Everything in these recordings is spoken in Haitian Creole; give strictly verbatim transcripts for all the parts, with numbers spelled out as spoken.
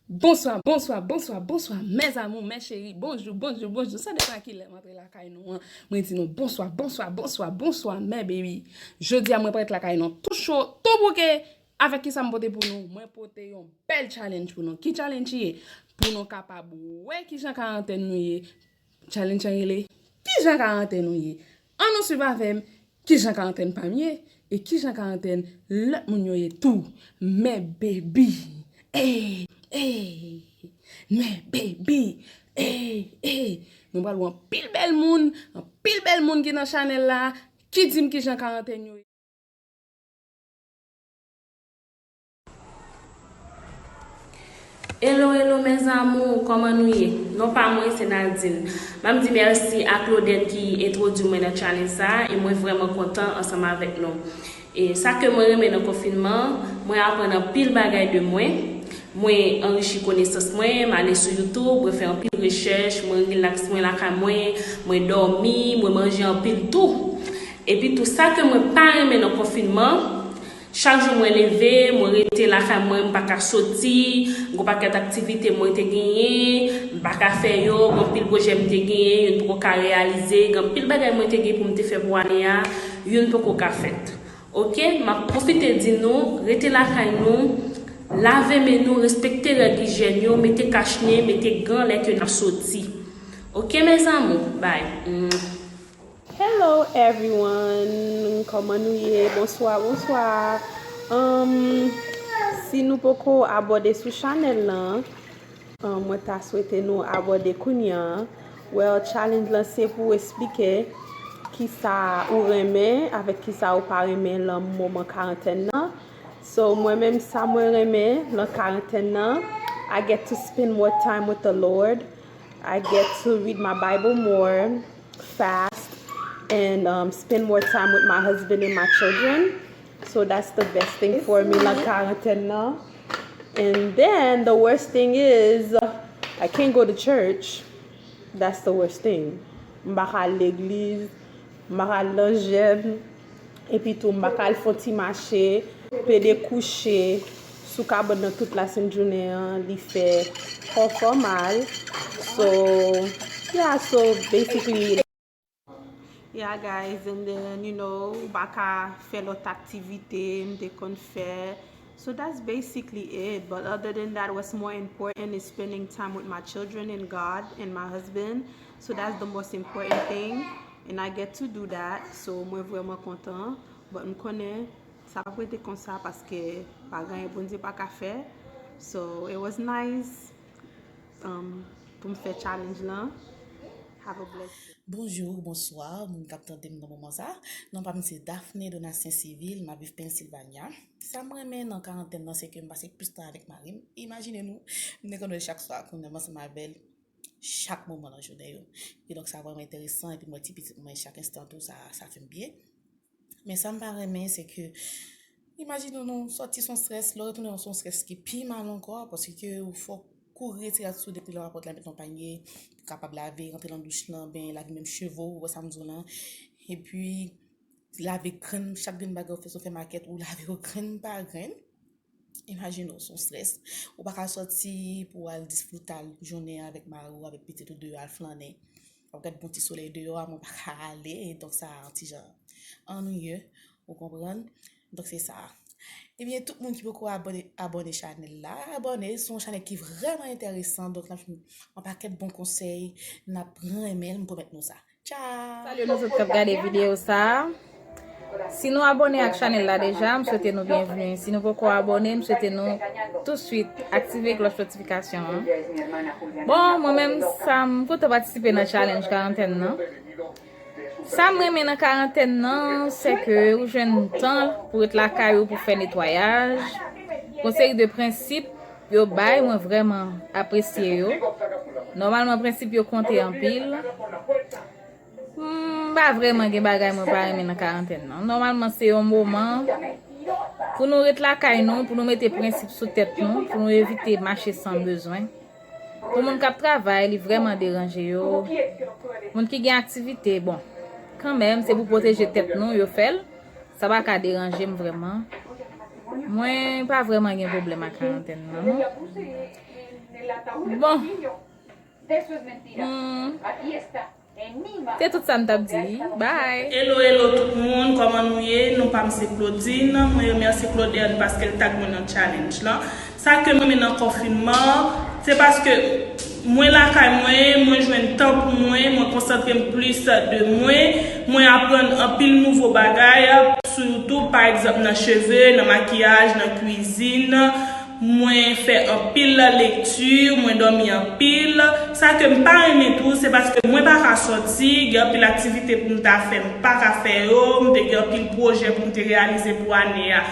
Bonswa, bonswa, bonswa, bonswa, mes amours, mes chéris, bonjou, bonjou, bonjou. Sa depann kilè m antre lakay nou an. Mwen di nou bonswa, bonswa, bonswa, bonswa, mes bébés. Jodi a mwen parèt lakay nou tou cho, tou bouke. Avèk kisa m pote pou nou? Mwen pote yon bèl challenge pou nou. Ki challenge ye? Pou nou kapab wè kijan karantèn nou ye. Challenge an rele, kijan karantèn ou ye? Ann nou swiv avè m kijan karantèn pa m ye e kijan karantèn lòt moun yo ye tou. Mes bébés, ey, ey, mes bébés, ey, ey. Nou pral wè anpil bèl moun, anpil bèl moun ki nan chanèl la, ki di m kijan karantèn yo ye. Hello, hello mes amours, kòman nou ye? Non pa mwen se Nadine. M ap di mèsi a Claudette ki entwodui mwen nan challenge sa a e mwen vrèman kontan ansanm avèk nou. E sa ke mwen renmen nan konfinman, mwen aprann anpil bagay de mwen. Mwen anrichi konesans mwen, m ale sou YouTube, mwen fè anpil rechèch, mwen rilaks mwen lakay mwen, mwen dòmi, mwen manje anpil tou. Epi tou sa ke mwen pa renmen nan konfinman, chak jou mwen leve, mwen rete lakay mwen, m pa ka soti, gon pakèt aktivite mwen te genyen, m pa ka fè yo, gon anpil pwojè m te genyen, youn poko ka reyalize, gen anpil bagay mwen te gen pou m te fè pou ane a, youn poko ka fèt. Oke, m ap pwofite di nou, rete lakay nou, lave men nou, respekte règ ijyèn yo, mete kach nen, mete gan lè ke n ap soti. Oke mes amours, bye. Hello everyone, kòman nou ye? Bonswa, bonswa. Um, si nou poko abòne sou chanèl lan, um, mwen ta swete nou abòne kounye a. Well, challenge lan se pou esplike kisa ou renmen avèk kisa ou pa renmen lan moman karantèn nan. So, mwen menm sa mwen renmen lan karantèn nan, I get to spend more time with the Lord. I get to read my Bible more, fast, and um, spend more time with my husband and my children. So that's the best thing for me lan karantèn nan. And then the worst thing is I can't go to church. That's the worst thing. M pa ka al legliz, m pa ka al nan jèn. Epi tou m pa ka al fè yon ti mache, plede kouche sou kabann nan tout lasent jounen an, li fè kò fè w mal. So, yeah, so basically. Yeah guys, and then you know, ou pa ka fè lòt aktivite m te konn fè. So that's basically it. But other than that, what's more important is spending time with my children and God and my husband. So that's the most important thing. And I get to do that. So mwen vrèman kontan. But m konnen sa p ap rete konsa paske pa gen anyen Bondye pa ka fè. So it was nice um, pou m fè challenge lan. Have a blessed day. Bonjou, bonswa, moun k ap tande m nan moman sa. Non pa m se Daphne Donatien Civil, m ap viv Pennsylvania. Sa m renmen nan karantèn nan se ke m pase plis tan avèk mari m. Imajine nou, m te konn wè l chak swa, kounye a m ansanm avè l chak moman nan jounen yo. Kidonk sa vrèman enteresan, epi m wè ti pitit mwen chak enstan tou, sa, sa fè m byen. Men sa m pa renmen se ke, imajine w, w sòti se yon strès, lè w retounen se yon strès ki pi mal ankò, paske ou fòk kouri retire sa sou depi lè w ap pòt la, met nan panye, pou kapab lave, rantre nan douch lan, benyen, lave menm cheve w, ou wè sa m di w lan. Epi, lave grenn, chak grenn bagay ou fè, si w fè makèt, ou lave yo grenn pa grenn. Imajine w, se yon strès. Ou pa ka sòti pou w al disfruta jounen an avèk mari w, avèk pitit ou deyò, al flannen. W ap gad bon ti solèy deyò a, men w pa ka ale, donk sa yon ti jan annuye, ou konprann? Donk se sa. Ebyen, tout moun ki poko abòne, abòne chanèl la, abòne, se yon chanèl ki vrèman enteresan, donk n ap jwenn yon pakèt bon konsèy, n ap renmen l, m pwomèt nou sa. Tchao! Salye nou tout k ap gade videyo sa a. Si nou abòne ak chanèl la deja, m swete nou byenvni. Si nou poko abòne, m swete nou touswit aktive klòch notifikasyon an. Bon, mwen menm, sa m kontan patisipe nan challenge karantèn nan. Sa m renmen nan karantèn nan, se ke ou jwenn tan pou ret lakay ou, pou fè netwayaj. Gon seri de prensip yo bay, mwen vrèman apresye yo. Nòmalman, prensip yo konte anpil. M pa vrèman gen bagay mwen pa renmen nan karantèn nan. Nòmalman, se yon moman pou nou ret lakay nou, pou nou mete prensip sou tèt nou, pou nou evite mache san bezwen. Pou moun k ap travay, li vrèman deranje yo. Moun ki gen aktivite, bon, kanmenm, se pou pwoteje tèt nou, yo fè l. Sa pa ka deranje m vrèman. Mwen pa vrèman gen pwoblèm ak karantèn nan, non. Bon. Hmm. Se tout sa m t ap di. Bye. Hello, hello tout moun, kòman nou ye? Non pa m se Claudine. Mwen remèsye Claudine paske l tag mwen nan challenge lan. Sa ke m renmen nan konfinman, se paske mwen lakay mwen, mwen jwenn tan pou mwen, mwen konsantre m plis de mwen, mwen aprann anpil nouvo bagay, sitou pa egzanp nan cheve, nan makiyaj, nan kwizin. Mwen fè anpil lekti, mwen dòmi anpil. Sa ke m pa renmen tou, se paske mwen pa ka sòti, gen anpil aktivite pou m ta fè, m pa ka fè yo, m te gen anpil pwojè pou m te reyalize pou ane a.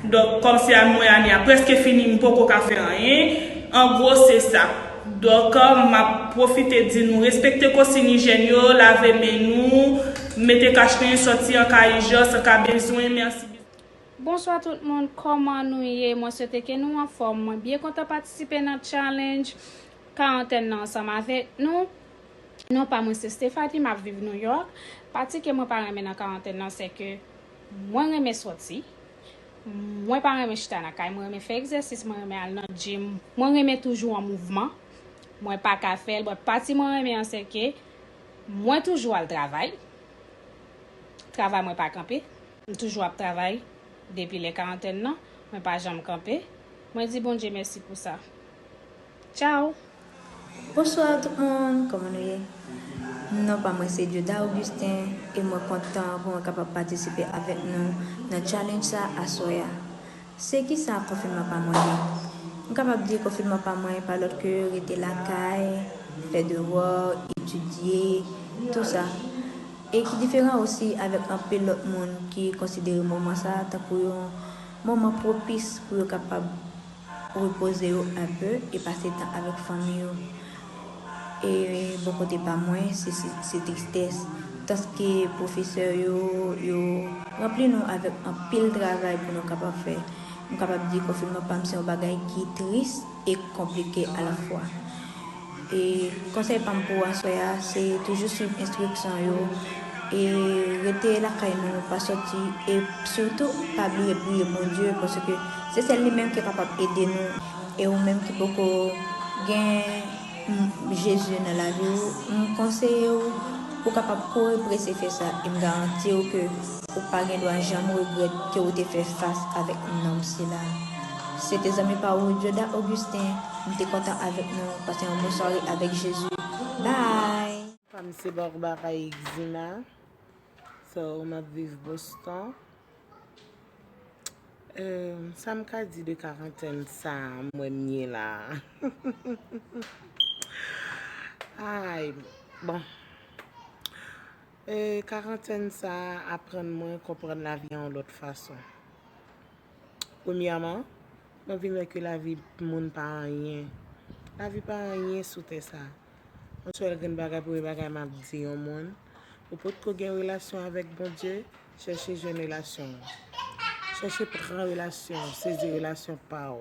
Donk, kòmsi a mwen ane a prèske fini, m poko ka fè anyen. An gwo, se sa. Donk, m ap pwofite di nou, respekte konsiy ijyèn yo, lave men nou, mete kach nen, sòti an ka ijans, an ka bezwen. Mèsi. Bonswa tout moun, kòman nou ye? Mwen swete ke nou anfòm. Mwen byen kontan patisipe nan challenge karantèn nan ansanm avèk nou. Non pa mwen se Stephanie, m ap viv New York. Pati ke mwen pa renmen nan karantèn nan, se ke mwen renmen sòti. Mwen pa renmen chita nan kay, mwen renmen fè egzèsis, mwen renmen al nan gym, mwen renmen toujou an mouvman. Mwen pa ka fè l, but pati mwen renmen an se ke mwen toujou al travay. Travay mwen pa kanpe. M toujou ap travay depi lè karantèn nan. Mwen pa janm kanpe. Mwen di Bondye mèsi pou sa. Tchao! Bonswa tout moun, kòman nou ye? Non pa mwen se Dieudar Augustin e mwen kontan pou mwen kapab patisipe avèk nou nan challenge sa aswè a. Se kisa konfinman pa mwen ye? M kapab di konfinman pa mwen pa lòt ke rete lakay, fè devwa, etidye, tou sa. E ki diferan osi avèk anpil lòt moun ki konsidere moman sa a tankou yon moman pwopis pou yo kapab repoze yo enpe e pase tan avèk fanmi yo. E bò kote pa mwen, se, se, se tristès. Tanske pwofesè yo, yo ranpli nou avèk anpil travay pou nou kapab fè. M kapab di konfinman pa m se yon bagay ki tris e konplike alafwa. E konsèy pa m pou aswè a, se toujou swiv enstriksyon yo e rete lakay nou, pa sòti e sitou pa bliye priye Bondye paske se sèl li menm ki kapab ede nou. E ou menm ki poko gen, mm, Jezi nan lavi w, m konseye w pou kapab kouri prese fè sa e m garanti w ke ou pa gen dwa janm regrèt ke ou te fè fas avèk nonm sila. Se te zanmi pa ou, Dieudar Augustin. M te kontan avèk nou. Pase yon bon sware avèk Jezi. Bye! Pa m se Barbara Exina. So, m ap viv Boston. Euh, sa m ka di de karantèn sa a, mwen m ye la. Ay, bon. Euh, karantèn sa a aprann mwen konprann lavi a yon lòt fason. Premyèman, mwen vin wè ke lavi moun pa anyen. Lavi pa anyen sou tè sa. Yon sèl grenn bagay, premye bagay m ap di yon moun, ou potko gen relasyon avèk Bondye, chèche jwenn relasyon an. Chèche pran relasyon, sezi relasyon pa w.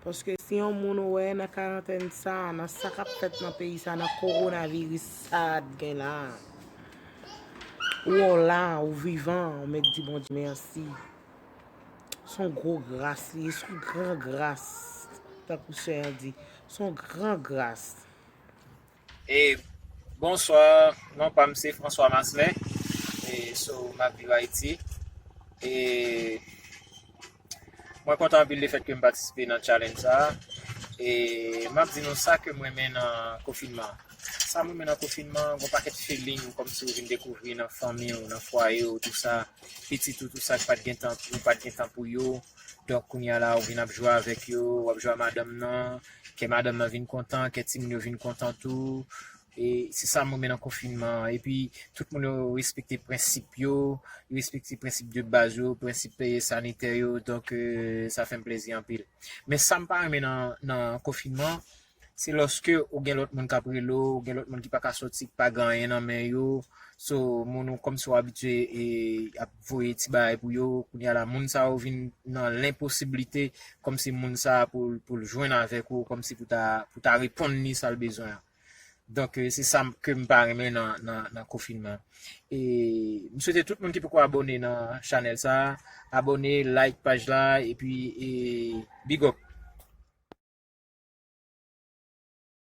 Paske si yon moun ou wè nan karantèn sa, nan sa k ap fèt nan peyi sa, nan kowonaviris sa a t gen la, ou wè w la, ou vivan, ou mèt di Bondye mèsi. Se yon gwo gras li ye, se yon gran gras. Tankou sè an di, se yon gran gras. E bonswa, non pa m se François Marcelin. E so, m ap viv Ayiti. E mwen kontan anpil lefèt ke m patisipe nan challenge sa a. E m ap di nou sa ke m renmen nan konfinman an. Sa m renmen nan konfinman an, gon pakèt feeling kòmsi ou vin dekouvri nan fanmi w, nan fwaye w, tou sa. Pitit ou, tou sa ki pa t gen tan, ou pa t gen tan pou yo. Donk, kounye a la, ou vin ap jwe avèk yo, w ap jwe a madanm nan, kè madanm nan vin kontan, kè timoun yo vin kontan tou. E se sa m renmen nan konfinman an. Epi, tout moun yo respekte prensip yo, yo respekte prensip de baz yo, prensip, eh, sanitè yo. Donk, eh, sa fè m plezi anpil. Men sa m pa renmen nan, nan konfinman, se lòske ou gen lòt moun k ap rele w, ou gen lòt moun ki pa ka sòti, ki pa gen anyen nan men yo. So, moun ou kòmsi w abitye e ap voye ti bagay pou yo, kounye a la, moun sa yo vin nan lenposiblite, kòmsi moun sa pou, pou l jwenn avèk ou, kòmsi pou ta, pou ta reponn li sa l bezwen an. Donk, eh, se sa m- ke m pa renmen nan, nan, nan konfinman. E m swete tout moun ki poko abòne nan chanèl sa, abòne, like paj la, epi, eh, big up.